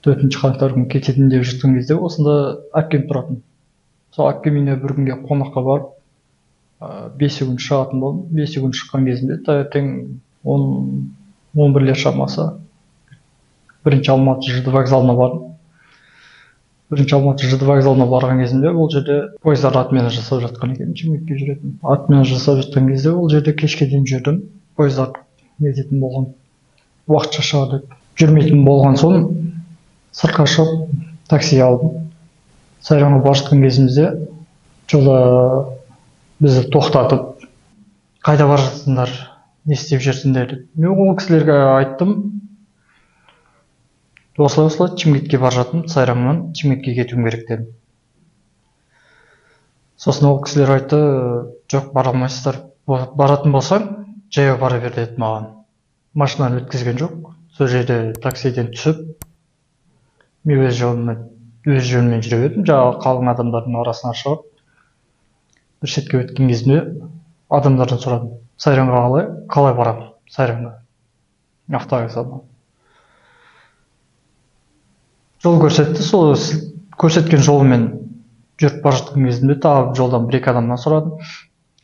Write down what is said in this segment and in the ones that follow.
4 қаңтар күні кететін деп жатқан кезде осында әпкем тұратын. Сол әпкем үйіне бір күнге қонаққа барып, 5 күн шығатын болдым. 5 күн шыққан кезімде таңертең 10-11-лер шамасы бірінші Алматы ЖД вокзалына бардым. Бірінші Алматы ЖД вокзалына барған кезімде ол жерде пойыздар отмена жасап жатқан екен, Шымкентке жүретін. Отмена жасап жатқан кезде ол жерде кешке дейін жүрдім. Пойыздар нететін болған, уақытша шығар деп жүрмейтін болған соң сыртқа шығып такси алдым. Сайранға бара жатқан кезімізде жолда бізді тоқтатып, қайда бара жатсыңдар, не істеп жүрсіңдер деп. Мен ол кісілерге айттым, осылай осылай Шымкентке бара жатырмын, Сайрамнан Шымкентке кетуім керек дедім. Сосын ол кісілер айтты, жоқ, бара алмайсыздар, баратын болсаң жаяу бара бер деді маған. Машинаны өткізген жоқ, сол жерде таксиден түсіп, мен өз жолыммен жүре бердім. Жаңағы қалың адамдардың арасына шығып, бір шетке өткен кезімде адамдардан сұрадым, Сайранға қалай барамын, Сайранға автовокзалдан. Жол көрсетті, сол көрсеткен жолымен жүріп бара жатқан кезімде тағы жолдан бір-екі адамнан сұрадым.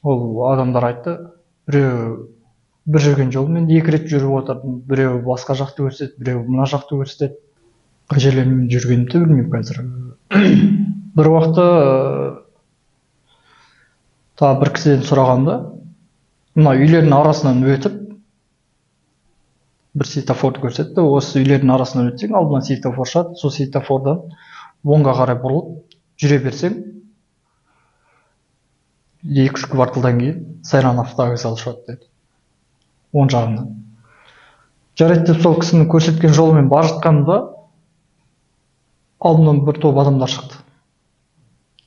Ол адамдар айтты, біреу бір жүрген жолмен 2 рет жүріп отырдым, біреу басқа жақты көрсетеді, біреу мына жақты көрсетеді. Қай жерлермен жүргенімді білмеймін қазір. Бір уақытта тағы бір кісіден сұрағанда, мына үйлердің арасынан өтіп, бір светофорды көрсетті. Осы үйлердің арасынан өтсең, алдынан светофор шығады, сол светофордан оңға қарай бұрылып жүре берсең, 2-3 кварталдан кейін Сайран автовокзалы шығады деді. Оң жағынан. Жарайды деп сол кісінің көрсеткен жолымен бара жатқанымда алдымнан бір топ адамдар шықты.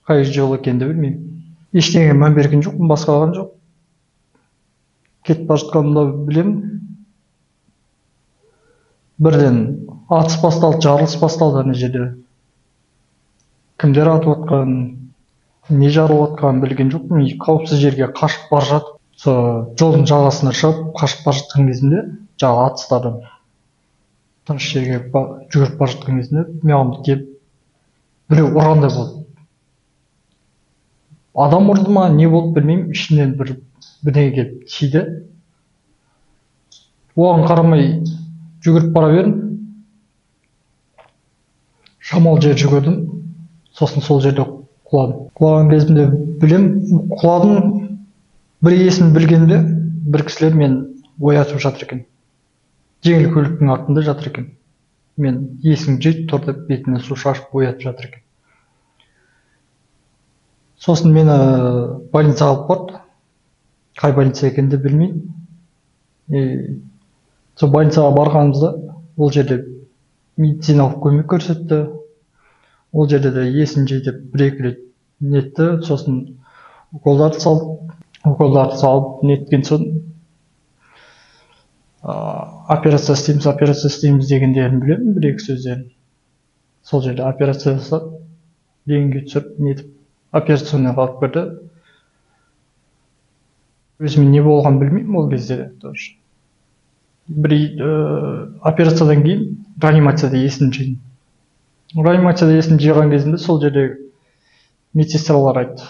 Қай жол екенін де білмеймін. Ештеңеге мән берген жоқпын, басқалаған жоқ. Кетіп бара жатқанымда білемін. Бірден атыс басталды, жарылыс басталды ана жерде. Кімдер атып атқанын, не жарылып атқанын білген жоқпын. Қауіпсіз жерге қашып бара жатып, сол жолдың жағасына шығып, қашып бара жатқан кезімде жаңағы атыстардан тыныш жерге жүгіріп бара жатқан кезімде маған келіп біреу ұрғандай болды. Адам ұрды ма, не болды білмеймін, ішімнен бірдеңе келіп тиді. Оған қарамай жүгіріп бара бердім. Шамалы жер жүгірдім, сосын сол жерде құладым. Құлаған кезімде білем, құладым, бір есімді білгенде бір кісілер мен оятып жатыр екен. Жеңіл көліктің артында жатыр екен. Мен есім жиып тұр деп бетімнен су шашып оятып жатыр екен. Сосын мені больницаға алып барды. Қай больница екенін де білмеймін. Сол больницаға барғанымызда ол жерде медициналық көмек көрсетті. Ол жерде де есін жи деп бір-екі рет нетті. Сосын уколдарды салып, неткен соң операция істейміз, операция істейміз дегендерін білемін, бір-екі сөздерін. Сол жерде операция жасап, рентгенге түсіріп, нетіп, операционныйға алып кірді. Өзіме не болғанын білмеймін ол кезде тоже. Бір операциядан кейін реанимацияда есімді жидым. Реанимацияда есімді жиған кезімде сол жерде медсестралар айтты.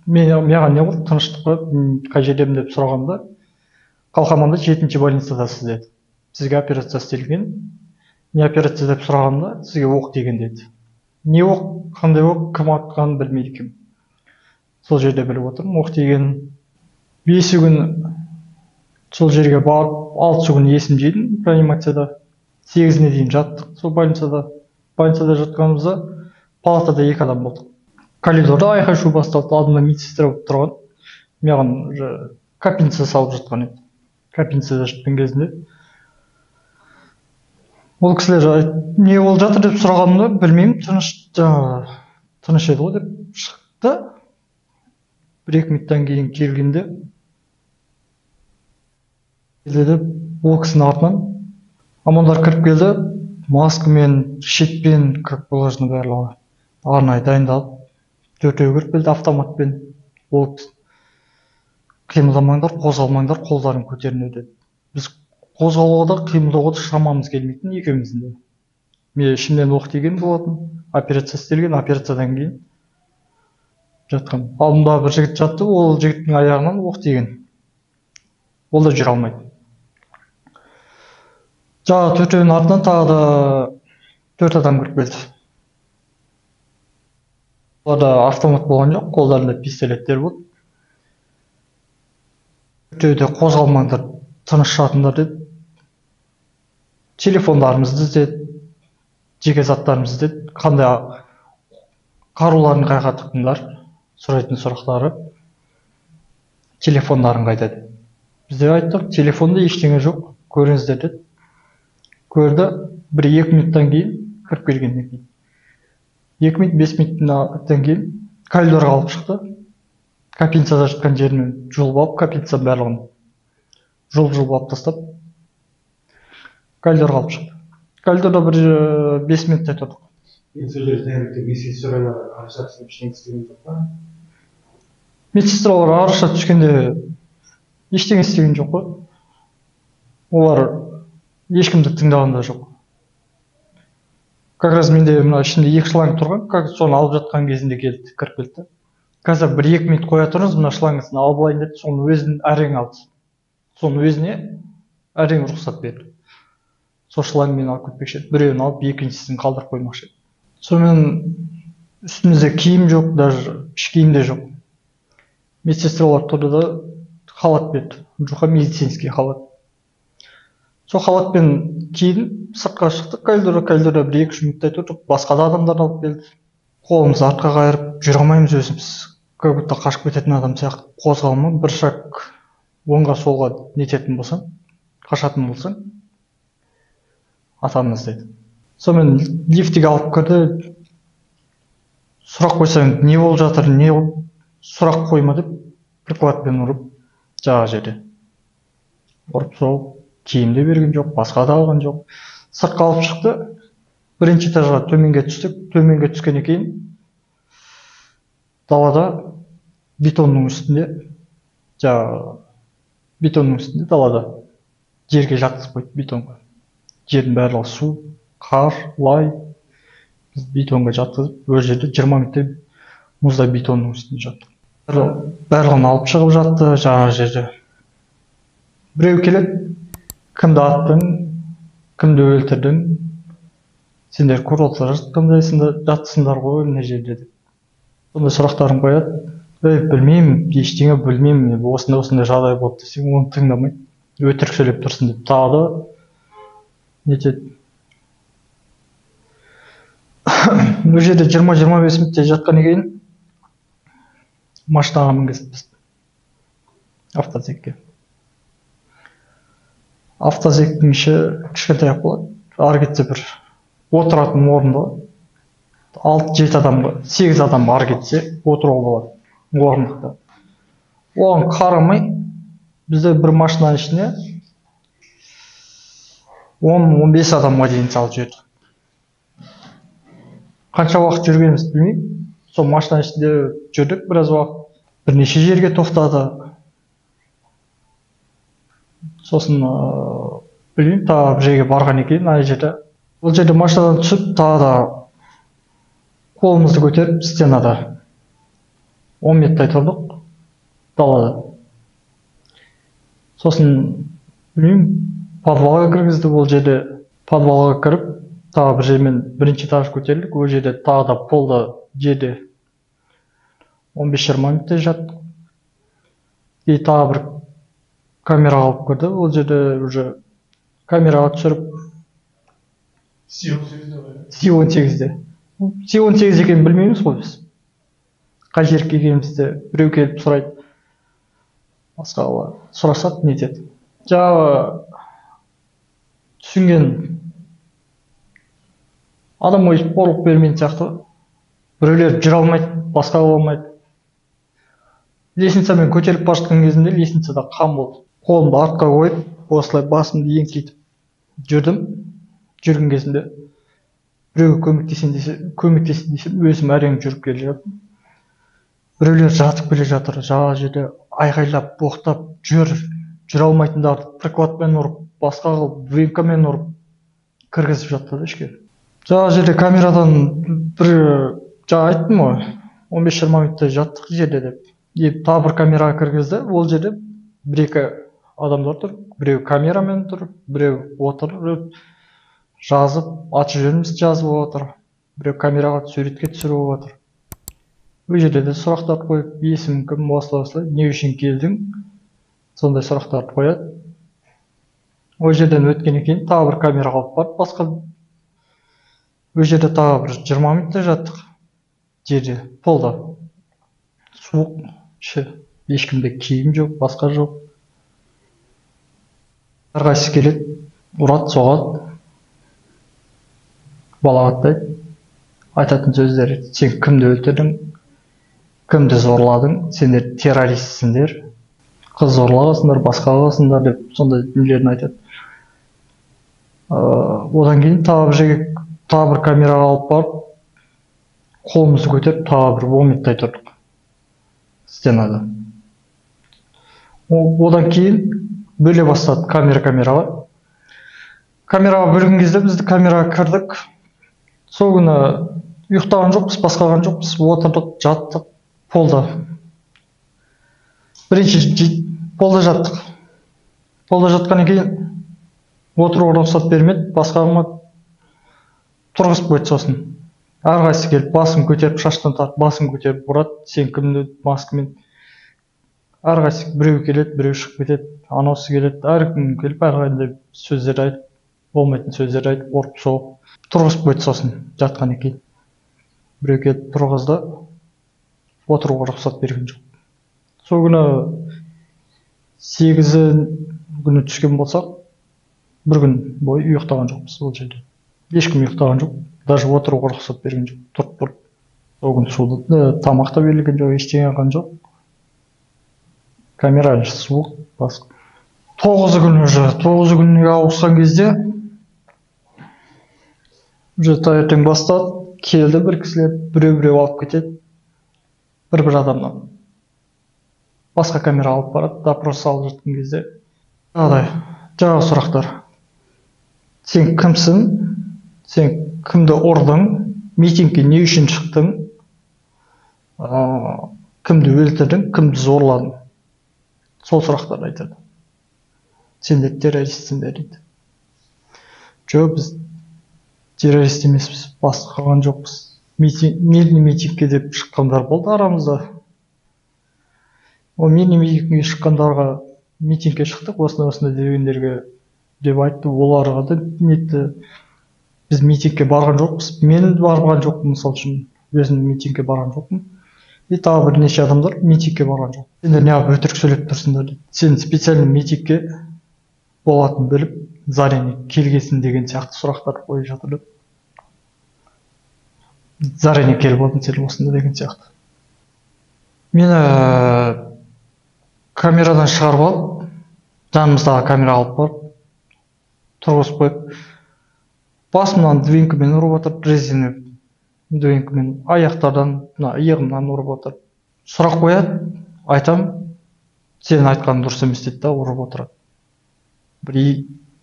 Маған не болды, тыныштық қойып, қай жердемін деп сұрағанда, Қалқаманда 7-ші больницадасыз деді. Сізге операция істелген. Не операция деп сұрағанда, сізге оқ тиген деді. Не оқ, қандай оқ, кім атқанын білмейді екенмін. Сол жерде біліп отырмын, оқ тиген. 5 күн сол жерге барып, 6 күн есім жидым реанимацияда. 8-іне дейін жаттық сол больницада. Больницада жатқанымызда палатада 2 адам болдық. Коридорда айқай-шу басталды, алдымда медсестра болып тұрған. Маған уже капельница салып жатқан еді. Капельницада жатқан кезінде ол кісілер не болып жатыр деп сұрағанымда білмеймін, тыныш еді ғой деп шықты. 1-2 минуттан кейін келгенде ол кісінің артынан ОМОНдар кіріп келді, маскамен, щитпен, как положено барлығы арнайы дайындалып, 4-еуі кіріп келді автоматпен. Ол қимылдамаңдар, қозғалмаңдар, қолдарын көтеріңдер деді. Біз қозғалуға да, қимылдауға да шамамыз келмейтін екеуміздің де. Мен ішімнен оқ тиген болатын, операция істелген, операциядан кейін жатқан. Алдымда бір жігіт жатты, ол жігіттің аяғынан оқ тиген. Ол да жүре алмайды. Жаңағы төртеуінің артынан тағы да 4 адам кіріп келді. Оларда автомат болған жоқ, қолдарында пистолеттер болды. Төртеуі де қозғалмаңдар, тыныш жатыңдар деді. Телефондарымызды іздеді, жеке заттарымызды іздеді, қандай қаруларын қайға тықтыңдар, сұрайтын сұрақтары, телефондарың қайда деді. Біздер айттық, телефонда ештеңе жоқ, көріңіздер деді. Көрді, бір 2 минуттан кейін кіріп келгеннен кейін. 2 минут, 5 минуттан кейін коридорға алып шықты. Капельницада жатқан жерінен жұлып алып, капельницаның барлығын жұлып-жұлып алып тастап, коридорға алып шықты. Коридорда бір 5 минуттай тұрдық. Енді сол жерде таңертең медсестралар араша түсіп ештеңе істеген жоқ па? Медсестралар араша түскенде ештеңе істеген жоқ қой. Олар ешкімді тыңдаған да жоқ. Как раз менде мына ішімде 2 шланг тұрған, как соны алып жатқан кезінде келді, кіріп келді. Қазір бір 2 минут қоя тұрыңыз, мына шлангысын алып алайын деді, соның өзін әрең алды. Соның өзіне әрең рұқсат берді. Сол шлангмен алып кетпекші еді. Біреуін алып, екіншісін қалдырып қоймақшы еді. Сонымен үстімізде киім жоқ, даже іш киім де жоқ. Медсестралар тұрды да халат берді. Жұқа медицинский халат. Сол халатпен киініп сыртқа шықтық, коридорда бір 2-3 минуттай тұрдық, басқа да адамдар алып келді. Қолымызды артқа қайырып жүре алмаймыз өзіміз. Как будто қашып кететін адам сияқты қозғалмай, бір шаг оңға солға нететін болсаң, қашатын болсаң, атамыз деді. Сонымен лифтіге алып кірді. Сұрақ қойсаң, не болып жатыр, не сұрақ қойма деп прикладпен ұрып, жаңа жерде. Ұрып соғып, киім де берген жоқ, басқа да алған жоқ. Сыртқа алып шықты. Бірінші этажға төменге түстік. Төменге түскеннен кейін далада бетонның үстінде, жаңағы бетонның үстінде далада жерге жатқызып қойды бетонға. Жердің барлығы су, қар, лай. Біз бетонға жатқызып, ол жерде 20 минуттай мұздай бетонның үстінде жаттық. Барлығын алып шығып жатты жаңағы жерде. Біреу келеді, кімді аттың, кімді өлтірдің, сендер курортта жатсыңдар ғой мына жерде деп. Сондай сұрақтарын қояды. Ей, білмеймін, ештеңе білмеймін, осындай осындай жағдай болды десең, оны тыңдамайды. Өтірік сөйлеп тұрсың деп тағы да нетеді. Бұл жерде 20-25 минуттай жатқаннан кейін машинаға мінгізді бізді. Автозекке. Автозектің іші кішкентай ақ болады. Ары кетсе бір отыратын орын болады. 6-7 адамға, 8 адам ары кетсе отыруға болады орындықта. Оған қарамай бізде бір машинаның ішіне 10-15 адамға дейін салып жіберді. Қанша уақыт жүргенімізді білмеймін. Сол машинаның ішінде жүрдік біраз уақыт. Бірнеше жерге тоқтады. Сосын білмеймін, тағы бір жерге барған екен, ана жерде. Ол жерде машинадан түсіп, тағы да қолымызды көтеріп стенада 10 минуттай тұрдық далада. Сосын білмеймін, подвалға кіргізді. Ол жерде подвалға кіріп, тағы бір жермен бірінші этаж көтерілдік. Ол жерде тағы да полда жерде 15-20 минуттай жаттық. И тағы бір камераға алып кірді. Ол жерде уже камераға түсіріп Си-18-де. Си-18 екенін білмейміз ғой біз. Қай жерге келгенімізді біреу келіп сұрайды. Басқа сұрасады, нетеді. Жаңағы түсінген адам өйтіп қорлық бермейтін сияқты. Біреулер жүре алмайды, басқа қыла алмайды. Лестницамен көтеріліп бара жатқан кезімде лестницада қан болды. Қолымды артқа қойып, осылай басымды еңкейтіп жүрдім. Жүрген кезімде біреуге көмектесейін десем, өзім әрең жүріп келе жаттым. Біреулер жатып келе жатыр, жаңа жерде айғайлап, боқтап, жүре алмайтындарды прикладпен ұрып, басқа қылып, вилкамен ұрып кіргізіп жатты да ішке. Жаңа жерде камерадан бір жаңа айттым ғой, 15-20 минуттай жаттық жерде деп. И тағы бір камераға кіргізді, ол жерде бір-екі адамдар тұр, біреу камерамен тұр, біреу отырып жазып, аты жөнімізді жазып отыр, біреу камераға суретке түсіріп отыр. Ол жерде де сұрақтар қойып, есімің кім, осылай осылай, не үшін келдің, сондай сұрақтарды қояды. Ол жерден өткеннен кейін тағы бір камераға алып барып, басқа ол жерде тағы бір 20 минуттай жаттық жерде, полда. Суық, іші, ешкімде киім жоқ, басқа жоқ. Әрқайсысы келеді, ұрады, соғады, балағаттайды. Айтатын сөздері: сен кімді өлтірдің, кімді зорладың, сендер террористсіңдер, қыз зорлағансыңдар, басқа қылғансыңдар деп сондай нелерін айтады. Одан кейін тағы бір жерге, тағы бір камераға алып барып, қолымызды көтеріп тағы бір 10 минуттай тұрдық стенада. Одан кейін бөле бастады камера-камераға. Камераға бөлген кезде бізді камераға кірдік. Сол күні ұйықтаған жоқпыз, басқа қылған жоқпыз, отырдық, жаттық полда. Бірінші полда жаттық. Полда жатқаннан кейін отыруға рұқсат бермеді, басқа қылмады. Тұрғызып қойды сосын. Әрқайсысы келіп басын көтеріп, шаштан тартып, басын көтеріп ұрады, сен кімді маскамен. Әрқайсысы біреу келеді, біреу шығып кетеді, анаусы келеді, әркім келіп әрқандай сөздер айтып, болмайтын сөздер айтып, ұрып соғып, тұрғызып қойды сосын жатқаннан кейін. Біреу келіп тұрғызды, отыруға рұқсат берген жоқ. Сол күні 8-і күні түскен болсақ, бір күн бойы ұйықтаған жоқпыз ол жерде. Ешкім ұйықтаған жоқ, даже отыруға рұқсат берген жоқ, тұрып-тұрып. Сол күні суды, тамақ та берілген жоқ, ештеңе алған жоқ. Камера суық, басқа. 9-ы күні уже, 9-ы күніне ауысқан кезде уже таңертең бастады, келді бір кісілер, біреу-біреу алып кетеді, бір-бір адамнан. Басқа камера алып барады, допрос алып жатқан кезде жаңағы сұрақтар. Сен кімсің? Сен кімді ұрдың? Митингке не үшін шықтың? Кімді өлтірдің? Кімді зорладың? Сол сұрақтарды айтады. Сендер террористсіңдер дейді. Жоқ, біз террорист емеспіз, басқа қылған жоқпыз. Мирный митингке деп шыққандар болды арамызда. Ол мирный митингке шыққандарға митингке шықтық, осындай-осындай дегендерге деп айтты. Оларға да нетті. Біз митингке барған жоқпыз. Мен барған жоқпын, мысал үшін, өзім митингке барған жоқпын. И тағы бірнеше адамдар митингке барған жоқ. Сендер неғып өтірік сөйлеп тұрсыңдар дейді. Сен специально митингке болатын біліп, заранее келгесін деген сияқты сұрақтар қойып жатыр деп. Заранее келіп алдың сен осында деген сияқты. Мені камерадан шығарып алып, жанымыздағы камера алып барып, тұрғызып қойып, басымнан двинкамен ұрып отыр, резиновый двинкамен, аяқтардан, мына иығымнан ұрып отыр. Сұрақ қояды, айтам, сен айтқаның дұрыс емес дейді да, ұрып отырады. Бір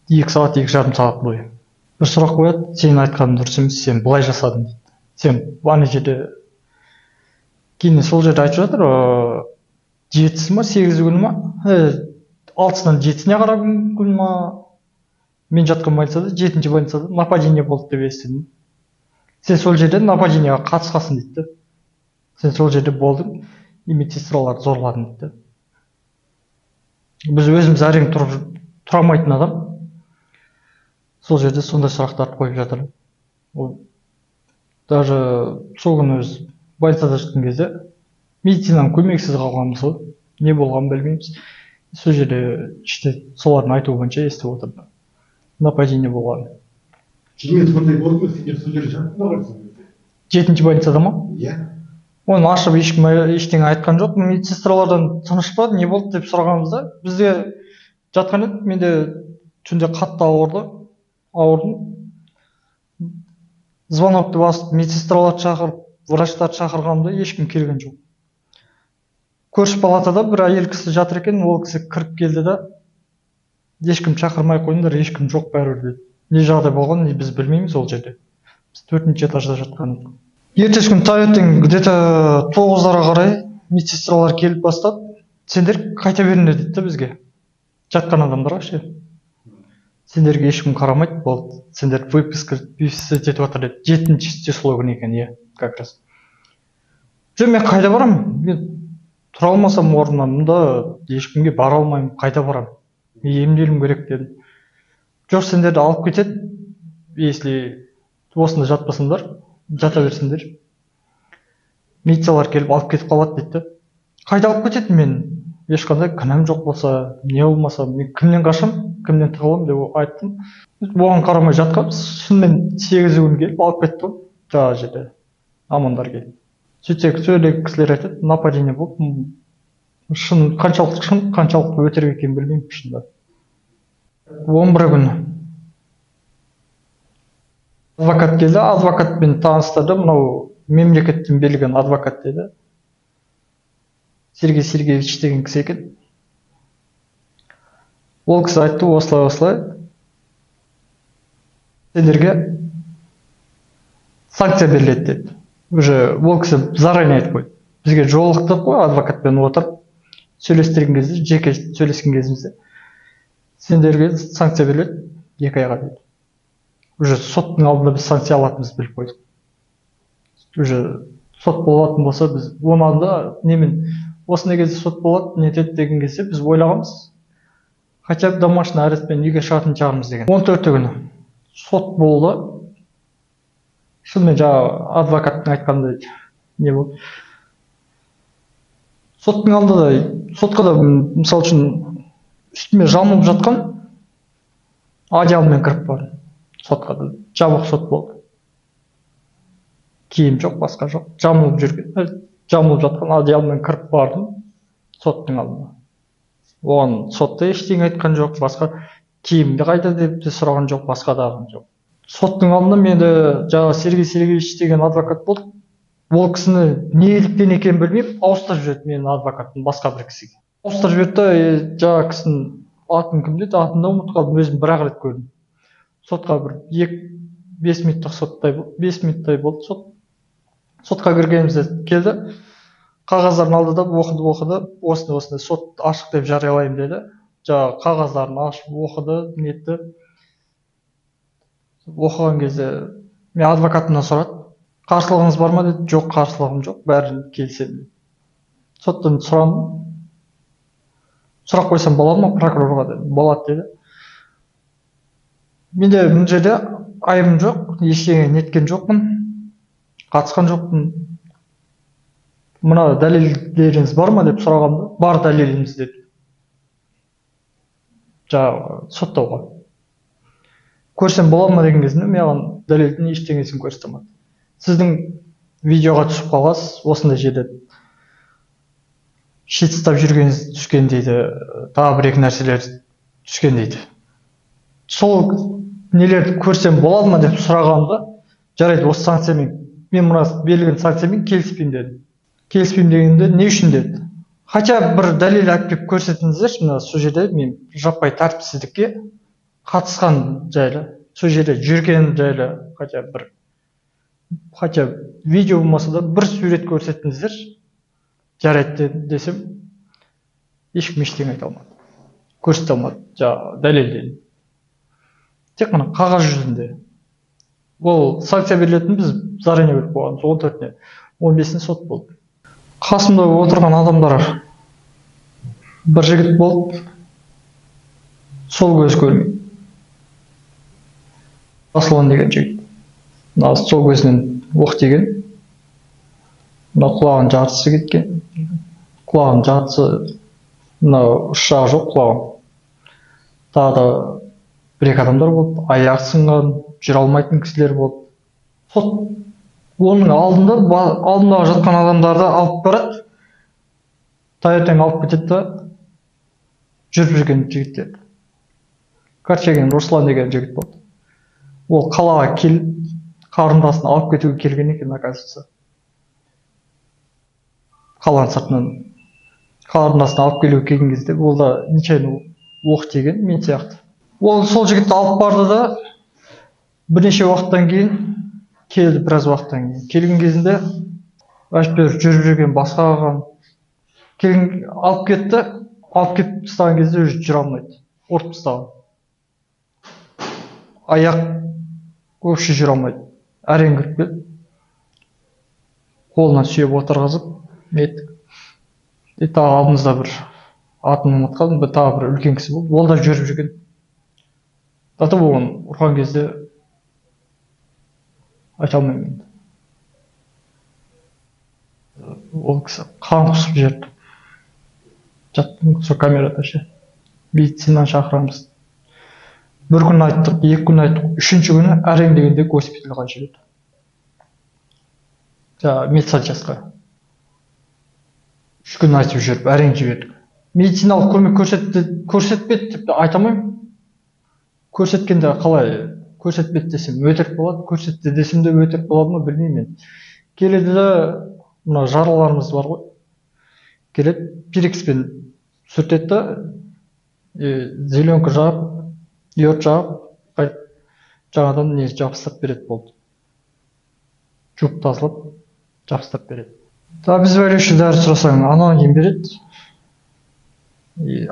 2 сағат, 2,5 сағат бойы. Бір сұрақ қояды, сен айтқаның дұрыс емес, сен былай жасадың дейді. Сен ана жерде, кейін сол жерде айтып жатыр, 7-сі ма, 8-і күні ма, 6-сынан 7-сіне қараған күн ма, мен жатқан больницада, 7-ші больницада нападение болды деп естідім. Сен сол жерде нападениеға қатысқансың дейді. Сен сол жерде болдың, и медсестраларды зорладың дейді. Біз өзіміз әрең тұра алмайтын адам сол жерде сондай сұрақтарды қойып жатыр. Ол даже сол күні өз больницада жатқан кезде медицинаның көмексіз қалғанбыз ғой, не болғанын білмейміз. Сол жерде іште солардың айтуы бойынша естіп отырдым. Нападение болған. Кеңес сондай болды ма? Сендер сол жерде жаттыңдар ғой сол кезде? 7-ші больницада ма? Иә. Оны ашып ешкім ештеңе айтқан жоқ. Медсестралардан тыныш па, не болды деп сұрағанбызда, бізде жатқан едік, менде түнде қатты ауырды. Ауырдым. Звонокты басып, медсестраларды шақырып, врачтарды шақырғанымда ешкім келген жоқ. Көрші палатада бір әйел кісі жатыр екен, ол кісі кіріп келді да, ешкім шақырмай қойыңдар, ешкім жоқ бәрібір деді. Не жағдай болған, не біз білмейміз ол жерде. Біз 4-ші этажда жатқан едік. Ертесі күні таңертең где-то 9-дарға қарай медсестралар келіп бастап, сендер қайта беріңдер дейді да бізге. Жатқан адамдарға ше. Сендерге ешкім қарамайды, болды. Сендер выписка етіп жатыр деді. 7-ші число күні екен, иә, как раз. Жоқ, мен қайда барамын? Мен тұра алмасам орнымнан, мұнда ешкімге бара алмаймын, қайда барамын? Мен емделуім керек дедім. Жоқ, сендерді алып кетеді, если осында жатпасаңдар, жата берсеңдер. Милициялар келіп алып кетіп қалады дейді. Қайда алып кетеді мен? Ешқандай кінәм жоқ болса, не болмаса, мен кімнен қашам, кімнен тығыламын деп айттым. Оған қарамай жатқанбыз. Шынымен 8 күн келіп алып кетті ғой, жаңағы жерде амандар келіп. Сөйтсек, сөйлеген кісілер айтады, нападение болды. Шын, қаншалықты шын, қаншалықты өтірік екенін білмеймін шынында. 11 күні адвокат келді, адвокатпен таныстырды, мынау мемлекеттен берілген адвокат деді. Сергей Сергеевич деген кісі екен. Ол кісі айтты, осылай осылай сендерге санкция беріледі деді. Уже ол кісі заранее айтып қойды. Бізге жолықтық қой, адвокатпен отырып сөйлестірген кезде, жеке сөйлескен кезімізде сендерге санкция беріледі 2 айға деді. Уже соттың алдында біз санкция алатынымызды біліп қойдық. Уже сот болатын болса, біз оның алдында немен осындай кезде сот болады, не етеді деген кезде біз ойлағанбыз, хотя бы домашний арестпен үйге шығатын шығармыз деген. 14 күні сот болды. Шынымен жаңағы адвокаттың айтқандай не болды. Соттың алдында да, сотқа да мысал үшін үстіме жамылып жатқан одеялмен кіріп бардым. Сотқа да жабық сот болды. Киім жоқ, басқа жоқ. Жамылып жүрген, жамылып жатқан одеялмен кіріп бардым соттың алдына. Оған сотта ештеңе айтқан жоқ, басқа киімді қайда деп те сұраған жоқ, басқа да жоқ. Соттың алдында менде жаңағы Сергей Сергеевич деген адвокат болды. Ол кісіні неліктен екенін білмеймін, ауыстырып жіберді менің адвокатым басқа бір кісіге. Ауыстырып жіберді да, жаңағы кісінің атын кім деді, атын да ұмытып қалдым, өзім бір-ақ рет көрдім. Сотқа бір 5 минуттық соттай, 5 минуттай болды сот. Сотқа кіргенімізде келді, қағаздарын алды да оқыды, осындай осындай сот ашық деп жариялаймын деді. Жаңағы қағаздарын ашып оқыды, нетті. Оқыған кезде мен адвокатымнан сұрады, қарсылығыңыз бар ма деді. Жоқ, қарсылығым жоқ, бәрін келісемін деді. Соттан сұрадым, сұрақ қойсам болады ма прокурорға дедім. Болады деді. Менде мына жерде айыбым жоқ, ештеңе неткен жоқпын, қатысқан жоқпын. Мына дәлелдеріңіз бар ма деп сұрағанымда, бар дәлеліміз деді. Жаңағы соттауға. Көрсем болады ма деген кезінде маған дәлелдің ештеңесін көрсете алмады. Сіздің видеоға түсіп қалғансыз, осындай жерде шет ұстап жүргеніңіз түскен дейді, тағы бір екі нәрселер түскен дейді. Сол нелерді көрсем болады ма деп сұрағанымда, жарайды, осы санкциямен, мен мына берілген санкциямен келіспеймін дедім. Келіспеймін дегенде не үшін деді. Хотя бір дәлел әкеліп көрсетіңіздерші, мына сол жерде мен жаппай тәртіпсіздікке қатысқан жайлы, сол жерде жүрген жайлы, хотя бір, хотя видео болмаса да бір сурет көрсетіңіздерші, жарайды десем, ешкім ештеңе айта алмады, көрсете алмады, жаңағы дәлелден. Тек қана қағаз жүзінде. Ол санкция берілетінін біз заранее біліп қойғанбыз, 14-не, 15-іне сот болды. Қасымда отырған адамдар бір жігіт болды, сол көз көрмейді. Аслан деген жігіт. Мына сол көзінен оқ тиген, мына құлағының жартысы кеткен, құлағының жартысы, мына ұш жағы жоқ құлағым. Тағы да бір екі адамдар болды, аяғы сынған, жүре алмайтын кісілер болды. Сот оның алдында, алдындағы жатқан адамдарды алып барады, таңертең алып кетеді да, жүріп жүрген жігіттер. Корчагин Руслан деген жігіт болды. Ол қалаға келіп, қарындасын алып кетуге келген екен, оказывается. Қаланың сыртынан қарындасын алып келуге келген кезде, ол да нечаянно оқ тиген, мен сияқты. Ол сол жігітті алып барды да, бірнеше уақыттан кейін Келді біраз уақыттан кейін. Келген кезінде әжептәуір жүріп жүрген, басқа қалған. Келген, алып кетті, алып кетіп тастаған кезде уже жүре алмайды. Ұрып тастаған. Аяқ вообще жүре алмайды. Әрең кіріп келді. Қолынан сүйеп отырғызып, неттік. И тағы алдымызда бір атын ұмытып қалдым, бір тағы бір үлкен кісі болды. Ол да жүріп жүрген. Зато оған ұрған кезде айта алмаймын енді. Ол кісі қан құсып жіберді. Жаттым сол камерада ше. Медицинаны шақырамыз. Бір күн айттық, екі күн айттық, үшінші күні әрең дегенде госпитальға жіберді. Жаңағы медсанчастьқа. 3 күн айтып жүріп, әрең жібердік. Медициналық көмек көрсетпеді деп те айта алмаймын. Көрсеткенде қалай көрсетпеді десем өтірік болады, көрсетті десем де өтірік болады ма білмеймін енді. Келеді де мына жараларымыз бар ғой. Келеді, пирекспен сүртеді да, зеленка жағып, йод жағып, қайтып жаңадан не жабыстырып береді болды. Жуып тазалап жабыстырып береді. Обезболивающий дәрі сұрасаң, анан кейін береді.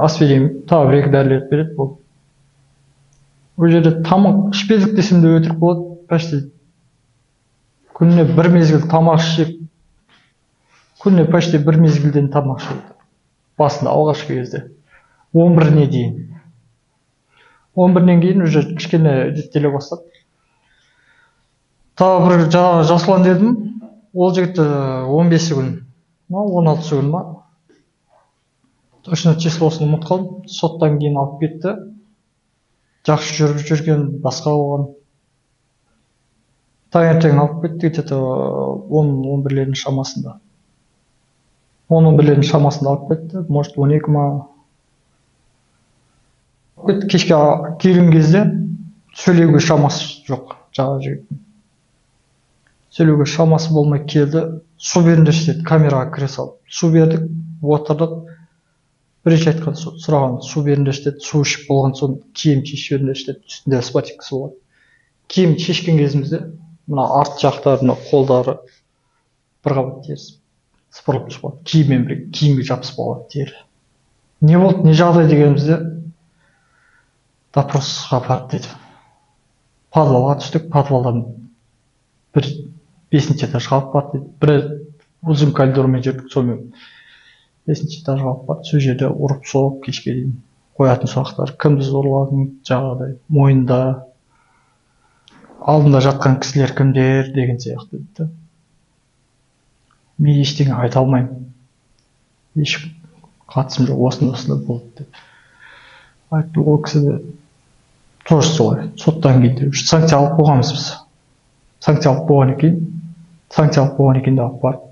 Аспирин тағы бір екі дәрілерді береді болды. Ол жерде тамақ ішпедік десем де өтірік болады. Почти күніне бір мезгіл тамақ ішіп, күніне почти бір мезгілден тамақ ішеді. Басында алғашқы кезде 11-не дейін. 11-нен кейін уже кішкене реттеле бастады. Тағы бір жаңағы Жасұлан дедім, ол жігіт 15-і күн ма, 16-сы күн ма, точно числосын ұмытып қалдым. Соттан кейін алып кетті. Жақсы жүріп жүрген, басқа болған. Таңертең алып кетті, где-то 10-11-лердің шамасында. 10-11-лердің шамасында алып кетті, может 12 ма. Кетті, кешке келген кезде сөйлеуге шамасы жоқ жаңағы жігіттің. Сөйлеуге шамасы болмай келді. Су беріңдерші деді, камераға кіре салып. Су бердік, отырдық. Бірінші айтқан сұраған, су беріңдерші деді. Су ішіп болған соң киім шешіп беріңдерші деді. Үстінде спатикасы болады. Киім шешкен кезімізде мына арт жақтары, мына қолдары бір қабат теріс сыпырылып түсіп қалады. Киіммен бірге киімге жабысып қалады тері. Не болды, не жағдай дегенімізде допросқа барды деді. Подвалға түстік, подвалдан бір 5-ші этажға алып барды деді. Бір ұзын коридормен жүрдік, сонымен 5-ші этажға алып барды. Сол жерде ұрып соғып кешке дейін қоятын сұрақтар, кімді зорладың, жаңағыдай мойында, алдында жатқан кісілер кімдер деген сияқты деді. Мен ештеңе айта алмаймын, еш қатысым жоқ, осындай осындай болды деп айтты. Ол кісі де тоже солай, соттан кейін де санкция алып қойғанбыз біз. Санкция алып болғаннан кейін, де алып барып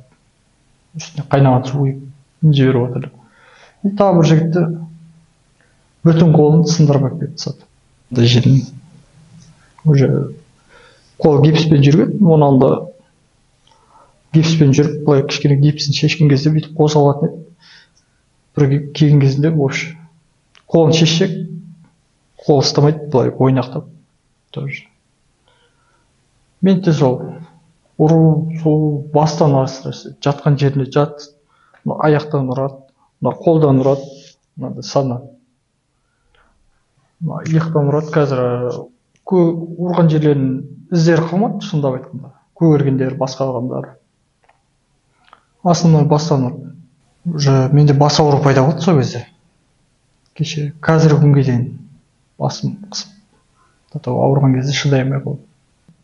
үстіне қайнаған су құйып жіберіп отырды. И тағы бір жігітті бүтін қолын сындырып алып кетіп тастады. Жерін уже қол гипспен жүрген, оның алдында гипспен жүріп, былай кішкене гипсін шешкен кезде бүйтіп қозғалатын еді. Бір келген кезінде вообще қолын шешсек, қол ұстамайды, былай ойнақтап тоже. Мен де сол ұру, сол бастан асырасы, жатқан жерінде жат, аяқтан ұрады, мына қолдан ұрады, мынандай саннан, мына иықтан ұрады. Қазір ұрған жерлерінің іздері қалмады, шындап айтқанда. Көгергендер, басқа қалғандар. Основной бастан ұрды. Уже менде бас ауру пайда болды сол кезде. Кеше, қазіргі күнге дейін басым қысып, ауырған кезде шыдай алмай қалдым.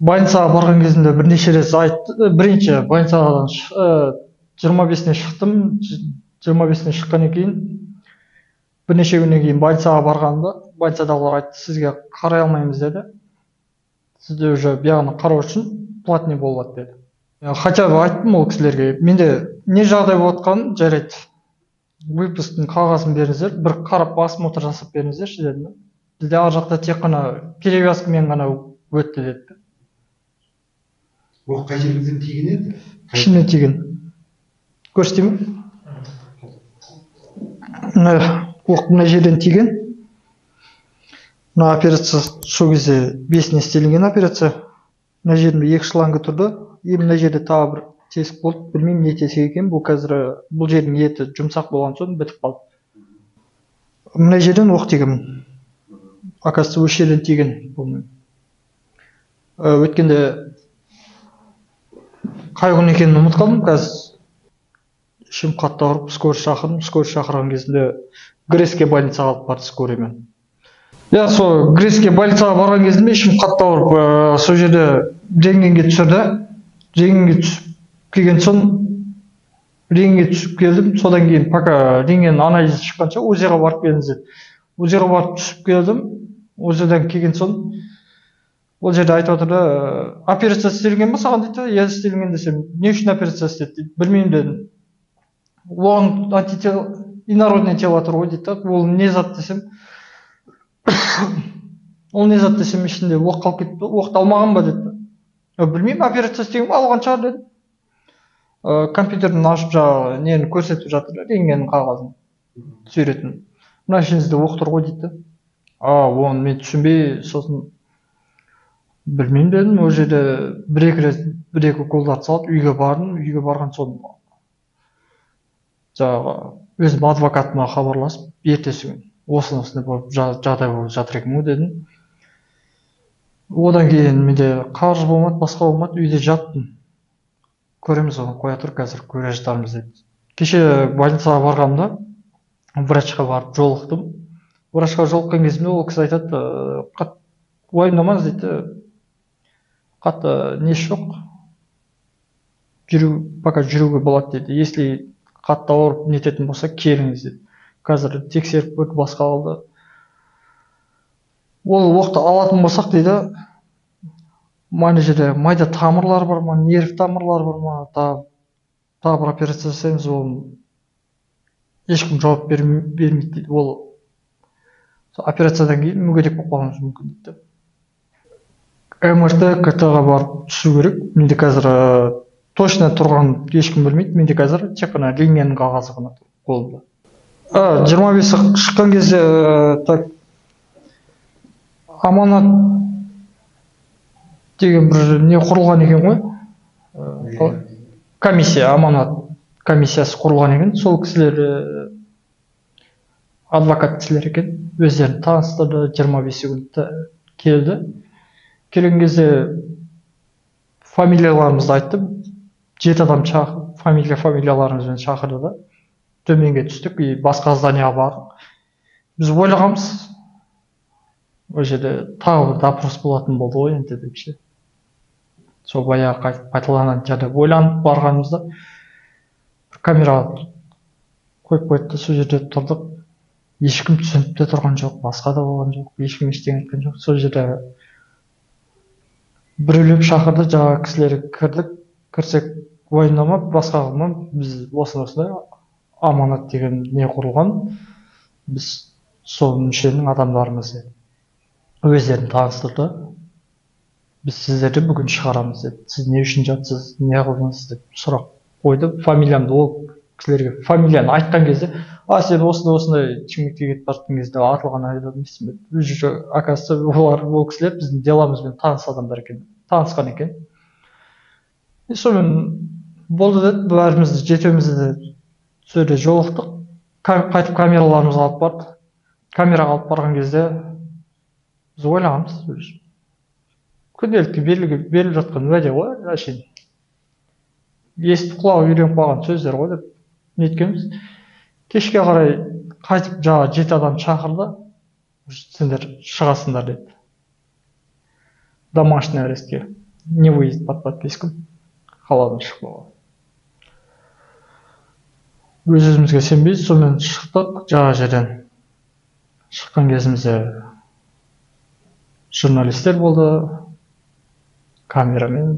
Больницаға барған кезімде бірнеше рет айтты. Бірінші больницадан 25-не шықтым. 25-не шыққаннан кейін бірнеше күннен кейін больницаға барғанымда больницадағылар айтты, сізге қарай алмаймыз деді. Сізде уже бұяғына қарау үшін платный болады деді. Хотя бы айттым ол кісілерге, менде не жағдай болып жатқанын, жарайды, выпусктың қағазын беріңіздер, бір қарап осмотр жасап беріңіздерші дедім. Бізде ар жақта тек қана перевязкамен ғана өтті деді. Оқ қай жеріңізден тиген еді? Ішімнен тиген. Көрсетейін бе? Мына оқ мына жерден тиген. Мына операция сол кезде 5-іне істелінген операция. Мына жерімде екі шланга тұрды. И мына жерде тағы бір тесік болды. Білмеймін, не тесік екен. Бұл қазір бұл жердің еті жұмсақ болған соң бітіп қалды. Мына жерден оқ тигенмін. Оказывается, осы жерден тиген бұл. Өткенде қай күн екенін ұмытып қалдым қазір. Ішім қатты ауырып, скорый шақырдым. Скорый шақырған кезінде ГРЭСке, больницаға алып барды скорыймен. Иә, сол ГРЭСке, больницаға барған кезімде ішім қатты ауырып, сол жерде рентгенге түсірді. Рентгенге түсіп келген соң, рентгенге түсіп келдім. Содан кейін, пока рентген анализі шыққанша, УЗИға барып келіңіз деді. УЗИға барып түсіп келдім. УЗИдан келген соң ол жерде айтып жатыр да: «Операция істелінген ба саған?» — дейді. «Иә, істелінген», — десем, «Не үшін операция істеді?» — дейді. «Білмеймін», — дедім. «Оған антитело, инородное тело тұр ғой», — дейді да. «Ол не зат?» — десем, «Ол не зат?» — десем, «Ішінде оқ қалып кетті, оқты алмаған ба?» — деді. «Білмеймін, операция істеген ба, алған шығар», — дедім. Компьютерін ашып, жаңағы нені көрсетіп жатыр да, рентгеннің қағазын, суретін. «Мына ішіңізде оқ тұр ғой», — дейді да. А оны мен түсінбей, сосын «Білмеймін», — дедім. Ол жерде бір екі рет бір екі уколдарды салып, үйге бардым. Үйге барған соң жаңағы өзім адвокатыма хабарласып, ертесі күні осындай осындай болып, жағдай болып жатыр екен ғой дедім. Одан кейін менде қаржы болмады, басқа болмады, үйде жаттым. «Көреміз оны, қоя тұр, қазір көре жатармыз», — деді. Кеше больницаға барғанымда врачқа барып жолықтым. Врачқа жолыққан кезімде ол кісі айтады: «Қатты уайымдамаңыз, — дейді, — қатты несі жоқ, жүру, пока жүруге болады», — дейді. «Если қатты ауырып нететін болса, келіңіз», — деді. Қазір тексеріп көрді, басқа қылды. «Ол оқты алатын болсақ, — дейді, — мына жерде майда тамырлар бар ма, нерв тамырлары бар ма, тағы бір операция жасаймыз, оны ешкім жауап бермейді», — дейді. «Ол операциядан кейін мүгедек болып қалуыңыз мүмкін», — дейді. МРТ, КТ ға барып түсу керек. Менде қазір точно тұрған ешкім білмейді. Менде қазір тек қана рентгеннің қағазы ғана тұр қолымда. 25-і шыққан кезде, так, Аманат деген бір не құрылған екен ғой. Комиссия, Аманат комиссиясы құрылған екен. Сол кісілер, адвокат кісілер екен, өздерін таныстырды. 25-і күні келді. Келген кезде фамилияларымызды айтты. Жеті адам фамилияларымызбен шақырды да, төменге түстік и басқа зданияға бардық. Біз ойлағанбыз, ол жерде тағы бір допрос болатын болды ғой енді деп ше, сол баяғы қайтып қайталанатын шығар деп ойланып барғанымызда, бір камера қойып қойды да, сол жерде тұрдық. Ешкім түсініп те тұрған жоқ, басқа да болған жоқ, ешкім ештеңе айтқан жоқ. Сол жерде біреулеп шақырды жаңағы кісілер. Кірдік. Кірсек, «Уайымдама, басқа қылма, біз осындай осындай Аманат деген не құрылған, біз сол мүшенің адамдарымыз», — деді. Өздерін таныстырды. «Біз сіздерді бүгін шығарамыз», — деді. «Сіз не үшін жатсыз, не қылдыңыз?» — деп сұрақ қойды. Фамилиямды, ол кісілерге фамилияны айтқан кезде: «А, сен осындай осындай Шымкентке кетіп бара жатқан кезде атылған адам емессің бе?» Уже, оказывается, олар, ол кісілер біздің деламызбен таныс адамдар екен, танысқан екен. И сонымен «Болды», — деді. Бәрімізді, жетеумізді де сол жерде жолықтық. Қайтып камераларымызға алып барды. Камераға алып барған кезде біз ойлағанбыз, күнделікті беріліп жатқан уәде ғой, әшейін естіп, құлағы үйреніп қалған сөздер ғой деп неткенбіз. Кешке қарай қайтып жаңағы жеті адам шақырды. «Сендер шығасыңдар», — деді. Домашний арестке, не выезд под подписку, қаладан шықпауға. Өз өзімізге сенбей, сонымен шықтық. Жаңағы жерден шыққан кезімізде журналистер болды камерамен.